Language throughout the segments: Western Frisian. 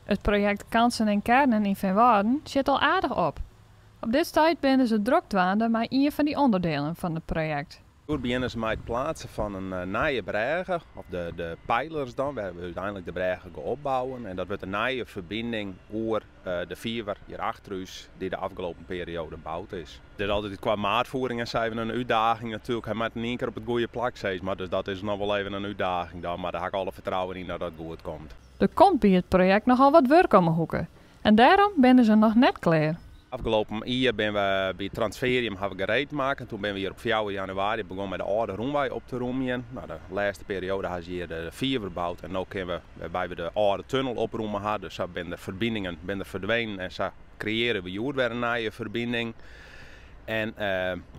It projekt Kansen en Kernen yn Feanwâlden sjit al aardich op. Op dit stuit binne se drok dwaande mei ien fan dy ûnderdielen fan it projekt. Hjoed begjinne se mei it pleatsen fan in nije brêge, of de pylers dan, wêr't we úteinlik de brêge gean opbouwen. En dat wurdt in nije ferbining oer de fiver hjir achter ús, dy't de ôfgelopen perioade boud is. It is altyd kwa maatvoering en sa even in útdaging natuerlik. Hy moat yn ien kear op it goede plak sis mar, dus dat is noch wol even in útdaging dan, mar dêr ha ik alle fertrouwen yn dat dat goed komt. Der komt by it projekt nochal wat wurk om 'e hoeke en dêrom binne se noch net klear. Afgelopen jier binne we by it transferium hawwe we gereed makke. Toen binne we hjir op 4 januari begûn mei de âlde rûnwei op te rûmjen. No, de lêste perioade hawwe se hjir de fiver boud en no kinne we, wêrby we de âlde tunnel oprûme ha. Dus sa binne der ferbiningen binne der ferdwenen en sa kreëarje we hjoed wer in nije ferbining. En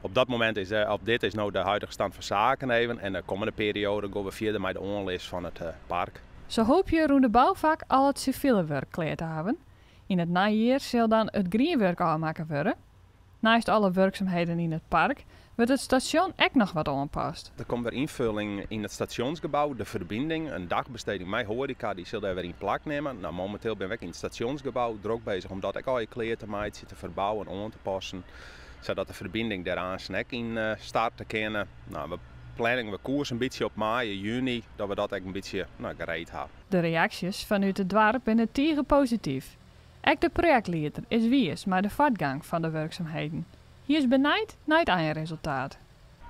op dat momint is, of dit is no de huidige stand van zaken even. En de kommende perioade gean we fierder mei de oanlis fan it park. Se hoopje rûn de boufak al it sivile wurk klear te hawwen. Yn it neijier sil dan it grienwurk ôfmakke wurde. Neist alle wurksumheden yn it park wurdt it stasjon ek noch wat oanpast. Der komt wer ynfulling yn it stasjonsgebou, de ferbinding, in dagbesteding mei hoareka, dy sil dêr wer yn plak nimme. No, mominteel binne we ek yn it stasjonsgebou drok bezich om dat ek allegear klear te meitsjen, te ferbouwen, oan te passen, sadat de ferbinding dêr aansten ek yn starte kinne. No, we planning we koers in bytsje op maaie, juny, dat we dat ek in bytsje, no, gereed ha. De reaksjes fanút it doarp binne tige posityf. Ek de projektlieder is wiis mei de foartgang fan de wurksumheden. Hy is benijd nei it einresultaat.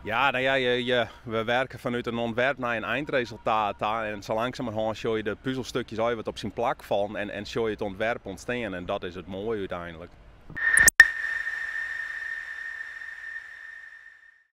Ja, nou ja, we werke fanút in ûntwerp nei in eindresultaat ta en sa langsumerhân sjoch je de puzelstukjes allegear wat op syn plak fallen en sjoch je it ûntwerp ûntstean en dat is it moaie úteinlik.